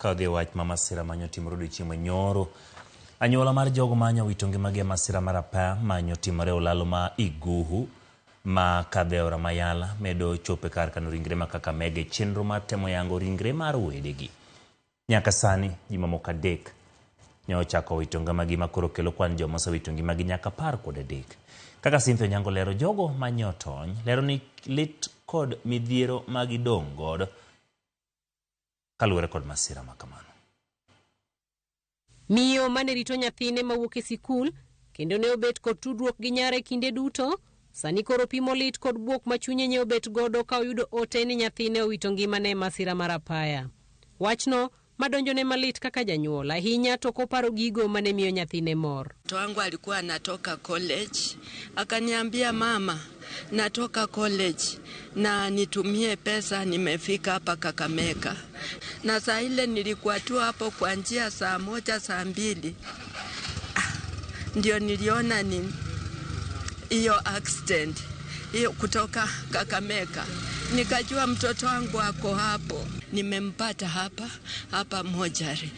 Ka odhi e wach ma masira manyo timore odiochieng' manyoro, anyuola mar jogo manyo wito ngimagi e masira mar apaya manyo timore e olalo ma Iguhu ma kadho e aora Mayala medo chopo e kar kano ringre ma Kakamega e chenro mar temo yango ringre mar wedegi. Nyaka sani, ji mamoko adek ne ochako wito ngimagi ma koro kelo kwan joma osewito ngimagi nyaka 13. Kaka Cynthia Onyango lero, jogo manye otony lero ni lit kod midhiero ma gidong' godo kaluwore kod masira ma kamano. Miyo mane rito nyathine mawuok e sikul kendo ne obet kod tudruok gi nyare kinde duto, sani koro pimo lit kod bwok ma chunye nye obet godo ka oyudo ote ni nyathine owito ngimane e masira mar apaya. Wachno madonjone malit kaka janyuol, ahinya to koparo gigo mane miyo nyathine mor. Mtoto wangu alikuwa anatoka college, akaniambia mama, natoka college na nitumie pesa, nimefika hapa Kakamega. Na saa ile nilikuwa tu hapo kwa njia saa 1 saa 2, ndio niliona ni hiyo accident hiyo kutoka Kakamega, nikajua mtoto wangu ako hapo. Nimempata hapa hapa mojari.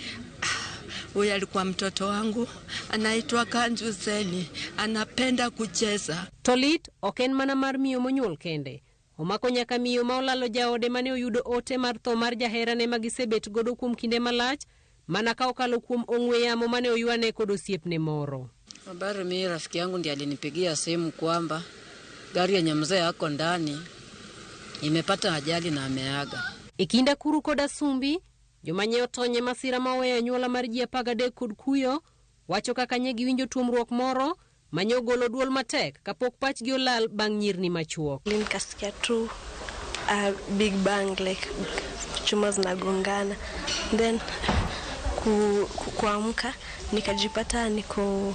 Huyu alikuwa mtoto wangu, anaitwa Kanju Seni, anapenda kucheza. To lit ok en mana mar miyo monyuol kende. Omako nyaka miyo ma olalo jaode mane oyudo ote mar tho mar jaherane ma gisebet godo kuom kinde malach, mana ka okalo kuom ong'we yamo mane oywane kod osiepne moro. Habari, mimi rafiki yangu ndiye alinipigia simu kwamba gari yenye mzee ako ndani imepata ajali na ameaga. E kind Akuru kod Asumbi, joma nye otony e masira ma oweyo anyuola mar ji 13 kod kuyo, wacho kaka nye giwinjo tuomruok moro manye ogolo duol matek kapok pachgi olal bang' nyirni machuok. Nikasikia tu a big bang, like chuma zinagongana, then kuamka nikajipata niko,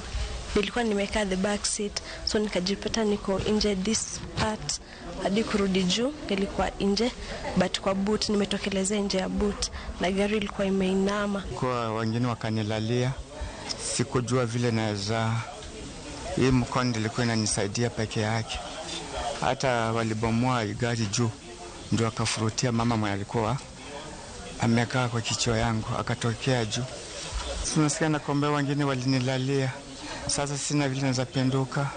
nilikuwa nimekaa the back seat, so nikajipata niko nje this part hadi kurudi juu nilikuwa nje, but kwa boot nimetokelezea nje ya boot na gari ilikuwa imeinama. Kwa wengine wakanilalia, sikujua vile naweza, hii mkono ilikuwa inanisaidia peke yake. Hata walibomoa gari juu ndio akafurutia mama mwenye alikuwa amekaa kwa kichwa yangu akatokea juu. Tunasikia na kombe wengine walinilalia. Sasa sina vile naweza penduka,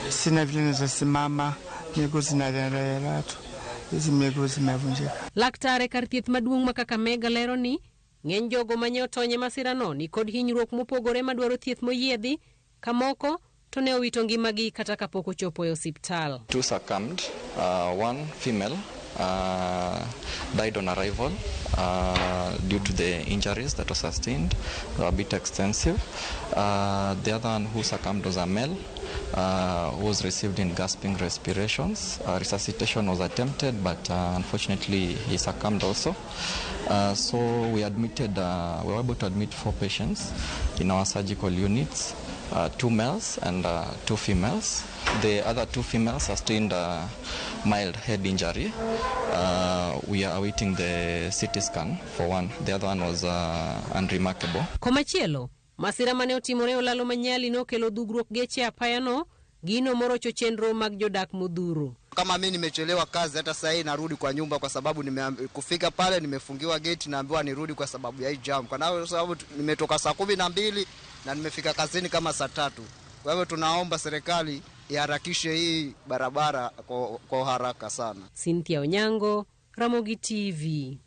sina vile naweza simama, miguu zinarerera tu, hizi miguu zimevunjika. Laktar e kar thieth maduong' ma Kakamega lero ni ng'eny jogo manye otony e masirano ni kod hinyruok mopogore madwaro thieth moyiedhi, ka moko to ne owito ngimagi kata kapok ochopo e osiptal. 2 succumbed, 1 female died on arrival due to the injuries that were sustained. They were a bit extensive. The other one who succumbed was a male who was received in gasping respirations. Resuscitation was attempted, but unfortunately he succumbed also. So we were able to admit 4 patients in our surgical units, 2 males and 2 females. The other 2 females sustained a mild head injury. We are awaiting the CT scan for one. The other one was unremarkable. Komachielo, masira mane otimore olalo manyali nokelo dhugruok geche apayano, gino morocho chenro mag jodak modhuro. Kama mimi nimechelewa kazi, hata sasa hii narudi kwa nyumba kwa sababu kufika pale nimefungiwa gate, naambiwa nirudi kwa sababu ya hii jam. Kwa sababu nimetoka saa 12 na nimefika kazini kama saa 3. Kwa hivyo tunaomba serikali iharakishe hii barabara kwa haraka sana. Cynthia Onyango, Ramogi TV.